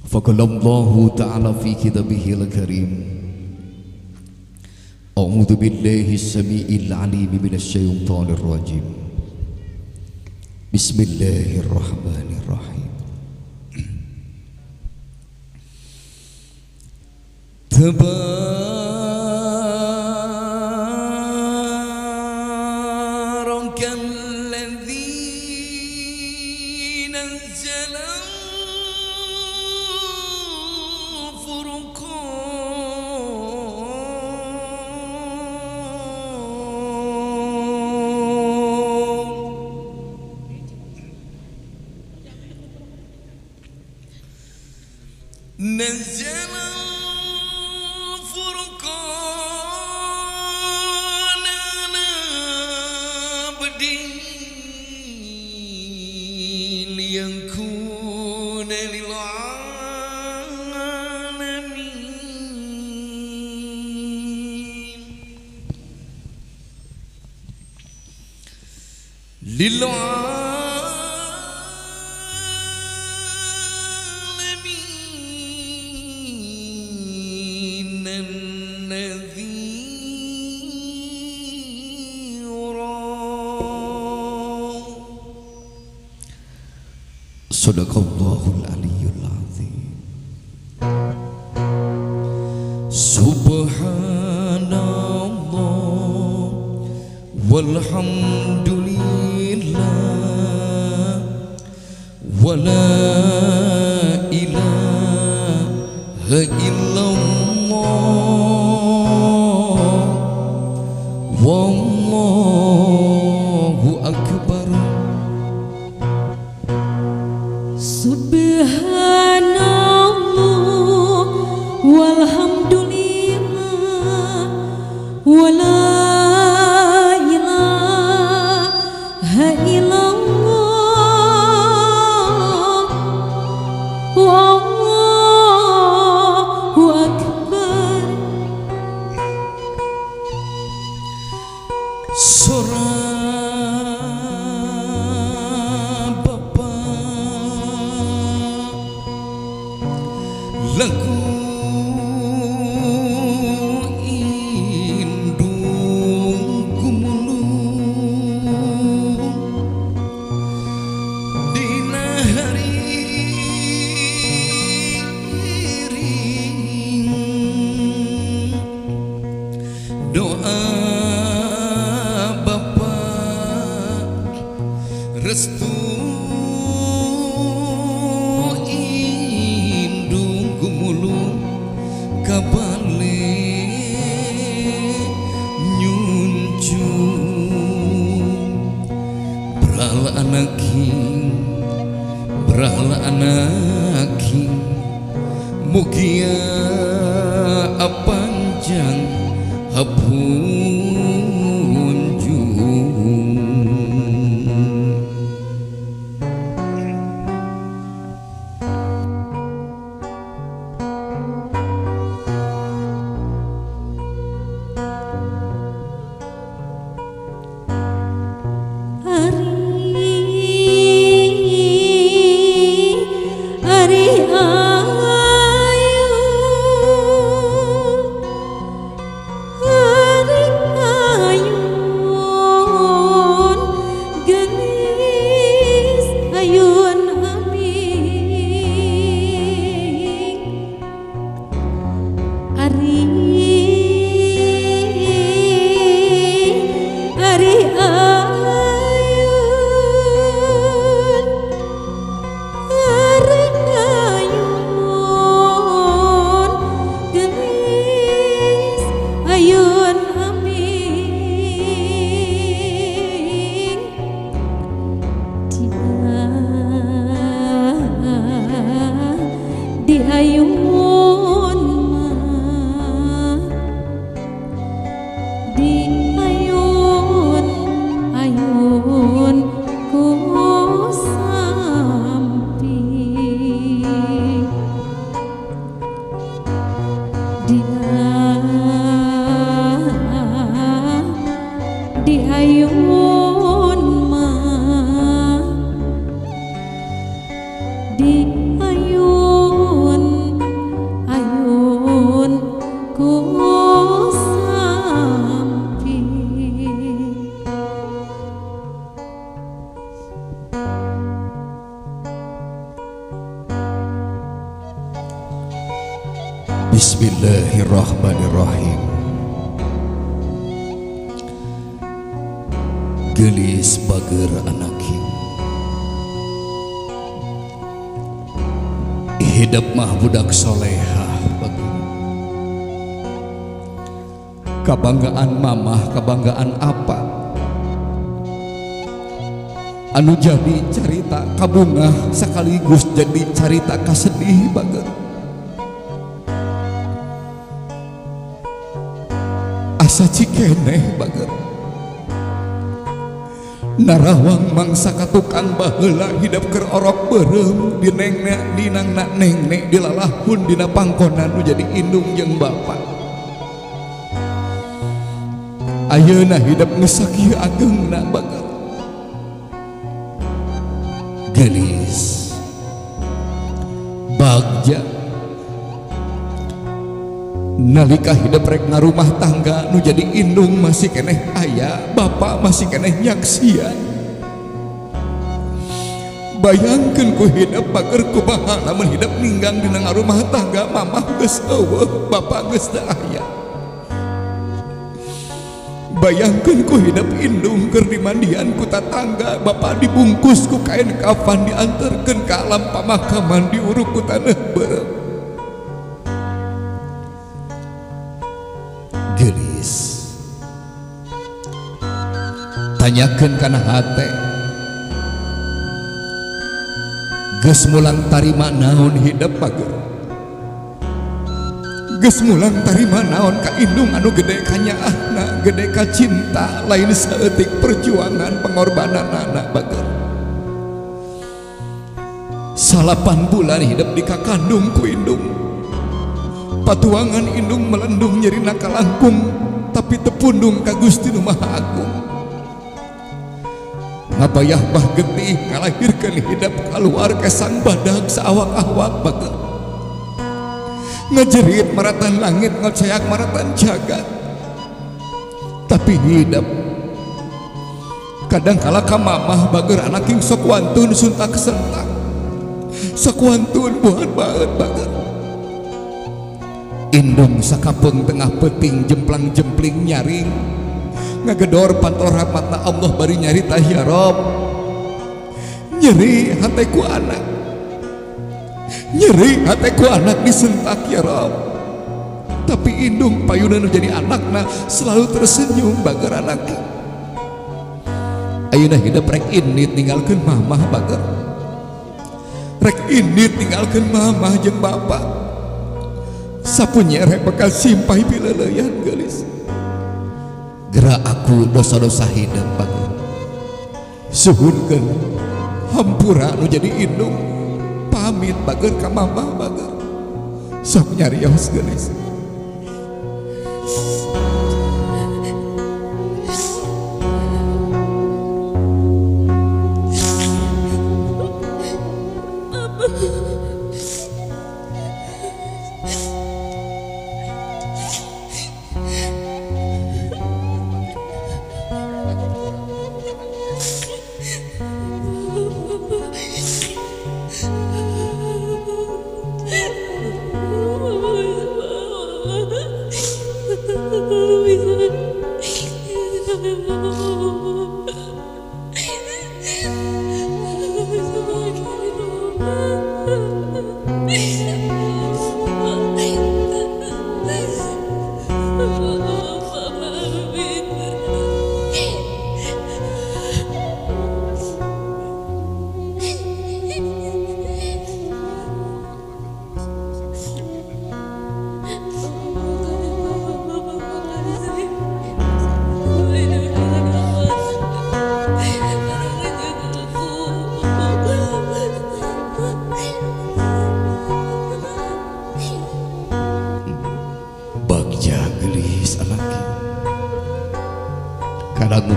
Faqala Allahu ta'ala fi kitabihil karim. A'udzu billahi as-sami'il 'alim minasy syaithanir rajim. Bismillahirrahmanirrahim. Tabarakalladzi nazzala نزل الفرقان على عبده ليكون للعالمين Sadaqallahul aliyyul azim. Subhanallah walhamdulillah wala ilaha illallah wallahu akbar. Subhanallah walhamdulillah wala ilaha illallah wallahu akbar. Surah lagu indung gumulung dina hari iring doa bapa restu kabale nyuncu beral anaki mugia panjang hapunjung. Di ayun ma di ayun Bismillahirrahmanirrahim. Gelis bager anaking, hidup mah budak solehah bager. Kabanggaan mamah, kabanggaan apa anu jadi carita kabungah sekaligus jadi carita kasedih bager. Asa cikeneh bager narawang mangsa ka tukang baheula hidup keur orok beureum dinengna dinangna nengnek dilalahun dina pangkonan nu jadi indung jeung bapa. Ayeuna hidup geus sakieu ageungna bager. Gelis bagja nalika hidup rek ngarumah tangga nu jadi indung masih keneh aya, bapak masih keneh nyaksian. Bayangkeun ku hidup bager kumaha lamun hidup ninggang dina ngarumah tangga mamah geus eueuh, bapak geus teu aya. Bayangkeun ku hidup indung keur dimandian ku tatangga, bapak dibungkus ku kain kafan dianterkeun ka alam pamakaman diuruk ku taneuh beureum. Gelis tanyakeun kana hate geus mulang tarima naon hidup bager, geus mulang tarima naon ka indung anu gede kanyaahna, gede ka cinta, lain saeutik perjuangan pengorbananana bager. 8 bulan hidup di kakandung ku indung, patuangan indung melendung nyerina kalangkung, tapi tepundung ka Gusti Nu Maha Agung. Ngabayah bah getih ngalahirkeun hidup kaluar kesang badag saawak-awak bager. Ngajerit maratan langit, ngoceak maratan jagat, tapi hidup kadang kala ka mamah bager anak king sok wantun suntak sentak, sok wantun buhan banget bager. Indung sakapeung tengah peting jemplang jempling nyaring ngagedor pantol rahmatna Allah bari nyarita ya Rob, nyeri hateku anak, nyeri hateku anak disentak ya Rob. Tapi indung payuna nu jadi anakna selalu tersenyum bager anak. Ayeuna hidup rek indit ninggalkeun mamah bager, rek indit ninggalkeun mamah jeung bapak. Sapu nyerek bakal simpai pileleyan gelis. Gerak aku dosa-dosa hidup bager, suhunkeun hampura nu jadi indung, pamit bager ka mamah bager. Sok nyarios gelis.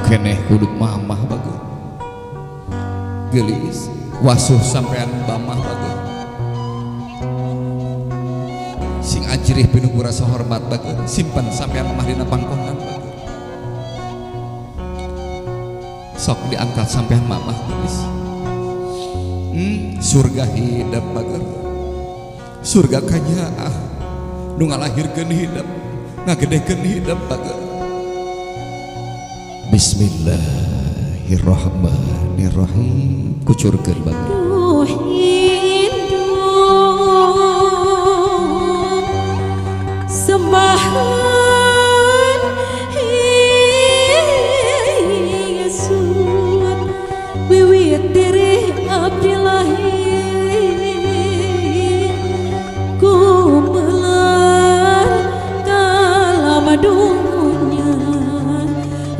Keneh kudu mamah bager. Gelis wasuh sampean bamah bager. Sing ajrih pinuh ku rasa hormat bager, simpen sampean mamah dina pangkonan bager. Sok diangkat sampean mamah gelis. Surga hidup bager, surga kanyaah Nu ngalahirkeun hidep, ngagedekeun hidep bager. Bismillahirrahmanirrahim. Kucurkeun bager. Sembahan Yesus wiwit diri abdi lahir gumelar kalama dunya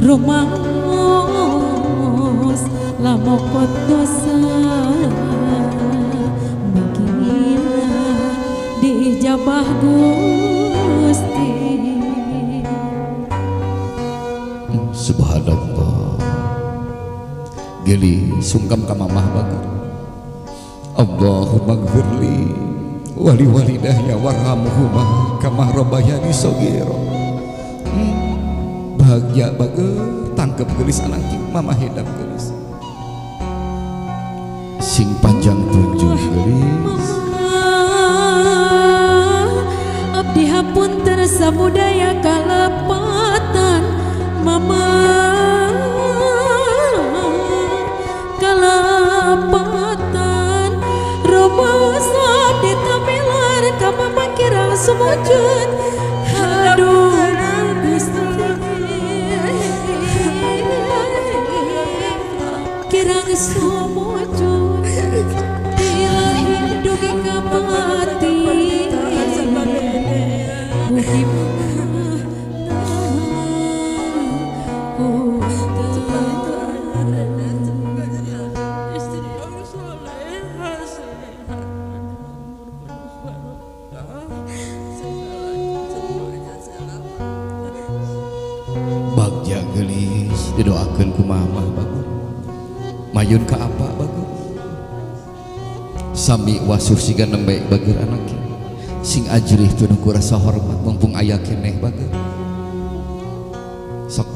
rumaos lamokot dosa mugina diijabah Gusti. Subhanallah. Geli sungkem ka mamah bager. Allahumma gfirli wali walidayya warhamhuma kama rabbayani shaghira. Bahagia bager, tangkep gelis anak mamah hidap gelis. Sing panjang tunjung gelis. Abdi hapunten samudaya kalepatan mama kalepatan rumaos abdi tamelar ka mama kirang sumujud aduh Gusti kirang sumujud ilahi dugi ka pati mugi bagja gelis didoakeun ku mamah bagus mayun ka apa bagus sami wasuh siga nembe bager anak sing ajrih penuh ku rasa hormat mumpung aya keneh bager sok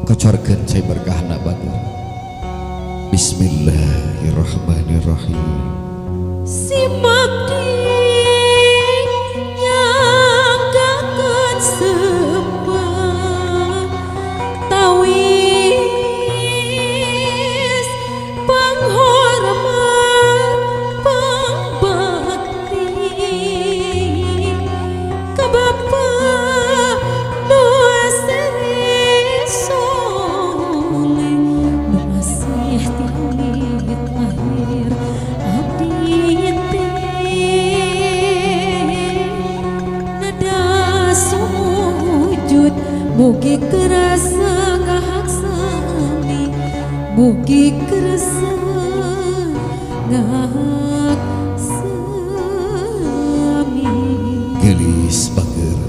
kocorkeun cai berkahna bager. Bismillahirrahmanirrahim. Simak nyangkakeun sembah tawis panghormat pangbakti ka Bapa nu asri soleh nu asih tilit lahir abdi teh nada sujud mugi kerasa ngahaksami mugi kerasa ngahaksami. Gelis bager.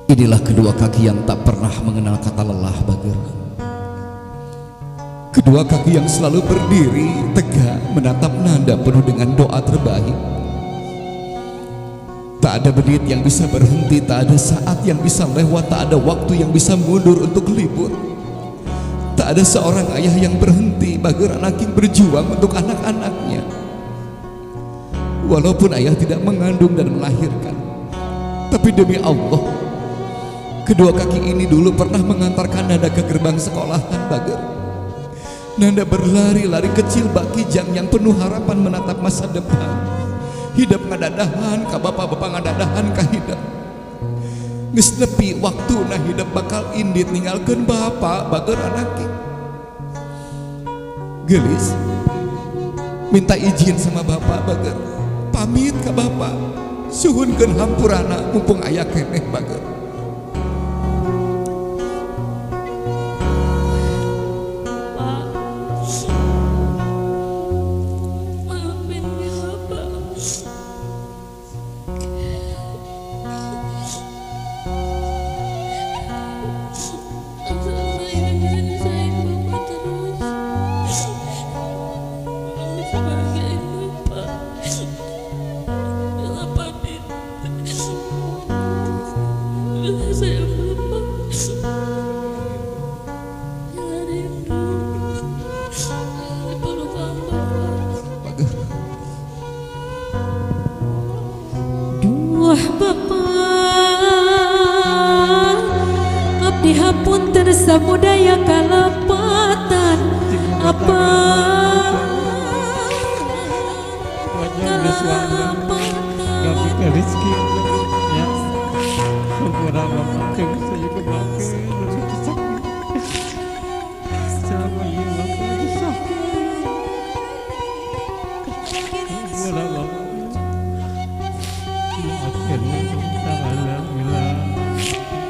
Inilah kedua kaki yang tak pernah mengenal kata lelah bager. Kedua kaki yang selalu berdiri tegak menatap nada penuh dengan doa terbaik. Tak ada menit yang bisa berhenti, tak ada saat yang bisa lewat, tak ada waktu yang bisa mundur untuk libur. Tak ada seorang ayah yang berhenti bager anak yang berjuang untuk anak-anaknya. Walaupun ayah tidak mengandung dan melahirkan, tapi demi Allah, kedua kaki ini dulu pernah mengantarkan Nanda ke gerbang sekolahan bager. Nanda berlari-lari kecil bak kijang yang penuh harapan menatap masa depan. Hidup ngadadahan ka bapak-bapak ngadadahan ka hidup. Geus nepi waktuna hidup bakal indit ninggalkeun bapak bager anak. Gelis minta izin sama bapak bager. Pamit ka bapak, suhunkeun hampurana mumpung aya keneh bager. Pak, maafin Mila, Pak. Selama ini Mila nyusahin Bapak terus. Belum bisa bahagiain Bapak. Mila pamit. Bapak Wajah geus gak rezeki ya. Syukur bapak teu bisa juga makan begitu sakit. Selama ini bapak itu sakit. Syukur bapak. Maafkan alhamdulillah.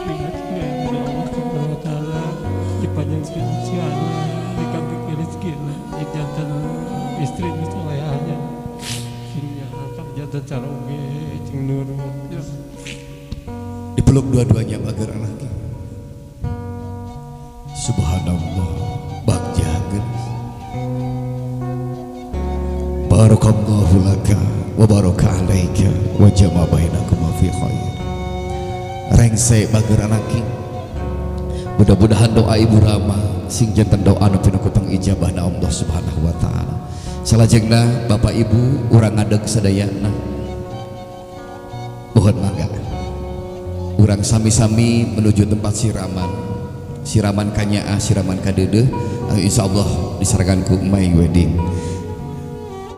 Ingatkan Allah Subhanahu wa taala dipanjangkan usiana, dikabulkan rezekina, jantan istri nu solehahnya. Sing nyaha jantan caroge cing nurut. Ya. Dipeluk dua-duanya bager anaknya. Subhanallah, bagja geus. Barakallahu laka wa baraka alaika wa jama bainakuma fi khair. Rengse bager anaki. Mudah-mudahan doa Ibu Rama sing janten doa nu pinuh ku pangijabahna Allah Subhanahu wa taala. Salajengna Bapak Ibu urang ngadeg sadayana. Mohon mangga. Urang sami-sami menuju tempat siraman. Siraman kanyaah, siraman kadeudeuh, insyaallah disarangan ku My Wedding.